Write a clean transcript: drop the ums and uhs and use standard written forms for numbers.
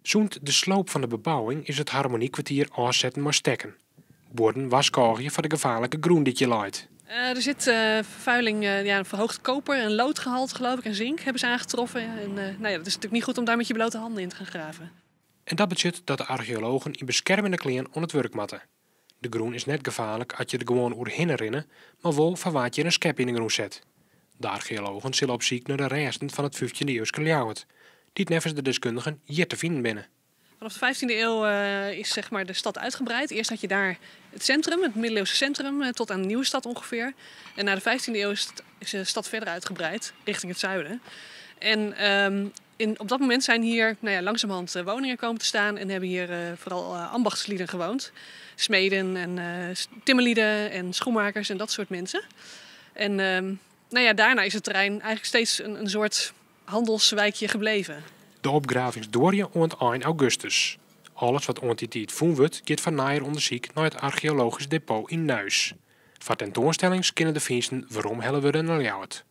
Sûnt de sloop fan de bebouwing is it Harmoniekwartier ôfsetten mei stekken. Buorden warskôgje foar de gefaarlike grûn dy't hjir leit. Er zit vervuiling, ja, een verhoogd koper- en loodgehalte, geloof ik, en zink hebben ze aangetroffen. En nou ja, dat is natuurlijk niet goed om daar met je blote handen in te gaan graven. En dat betsjut dat de archeologen yn beskermjende klean oan it wurk moatte. De grûn is net gefaarlik as je der gewoan oerhinne rinne, mar wol foar wa't hjir in skep yn de grûn set. De archeologen sille op syk nei de rêsten fan it fyftjinde-ieuske Ljouwert, dy't neffens de deskundigen hjir te finen binne. Vanaf de 15e eeuw is, zeg maar, de stad uitgebreid. Eerst had je daar het centrum, het middeleeuwse centrum, tot aan de Nieuwe Stad ongeveer. En na de 15e eeuw is de stad verder uitgebreid, richting het zuiden. En op dat moment zijn hier, nou ja, langzamerhand woningen komen te staan en hebben hier vooral ambachtslieden gewoond. Smeden en timmerlieden en schoenmakers en dat soort mensen. En nou ja, daarna is het terrein eigenlijk steeds een soort handelswijkje gebleven. De opgravings duorje oant ein augustus. Alles wat oant dy tiid fûn wurdt, giet foar neier ûndersyk nei it archeologysk depot yn Nuis. Foar tentoanstellings kinne de fynsten weromhelle wurde nei Ljouwert.